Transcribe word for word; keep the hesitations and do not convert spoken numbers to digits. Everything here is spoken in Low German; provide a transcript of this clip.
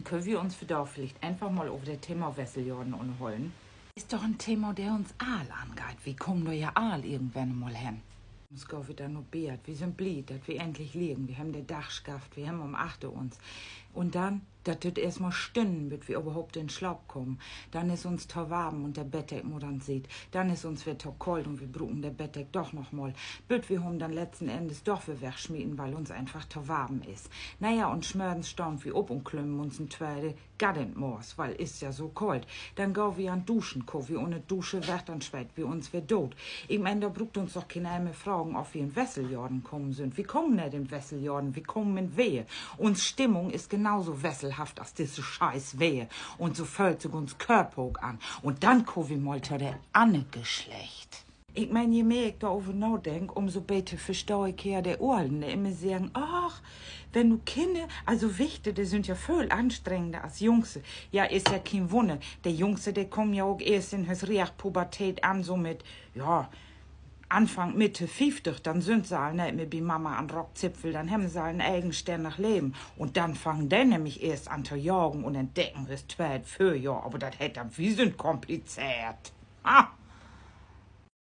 Köönt wi uns vandaag villicht eenfach mal över dat Thema Wesseljohren ünnerhollen? Is doch en Thema, dat uns all angeiht. Wi kamen dor ja all irgendwenn mal hen. Uns gah wi denn na Bedd, wi sünd blied, dat wi endlich liggen, wi hebben den Dag schafft, wi hebben em achter uns. Un denn, dat düürt eerstmal Stünnen, bit wi överhaupt in Slaap kamen. Denn is uns to warm un de Bettdeck mutt an Siet. Denn is uns weer to koolt un wi bruken de Bettdeck doch noch mal, bit wi hum denn letzten Endes doch weer wegsmieten, wiel uns eenfach to warm is. Na ja, un smörgens stahn wi op un klümmen uns en tweede Gatt in't Moors, wiel is ja so koolt. Denn gah wi an duschen, kaam wi ünner de Dusche weg, denn sweet wi uns weer doot. Ik meen, dor bruukt uns doch keen een mehr fragen, of wi in Wesseljohren kamen sünd. Wi kamen neet in Wesseljohren, wi kamen in Weer. Uns Stimmung is genau so wesselhaft as disse Scheißweer. Un so föhlt sik uns Körper ok an. Un denn kaam wi mal to dat anner Geschlecht. Ik meen, je mehr ik dor över nadenk, üm so beter verstah ik hier de Olen, de immer seggen: Ach, wenn du Kinner, also Wichter, de sünd ja vööl anstrengender as Jungs. Ja, is ja keen Wunner. De Jungs, de kamen ja ok eerst in hör rechte Pubertät an, so mit, ja, Anfang, Mitte fieftig, denn sünd se al neet mehr bi Mama an Rockzipfel, denn hebben se al en egenstännig Leven. Un denn fangen de nämlich eerst an to jagen un entdecken hör tweet Vörjohr, aver dat heet denn, wi sünd komplizeert. Ha!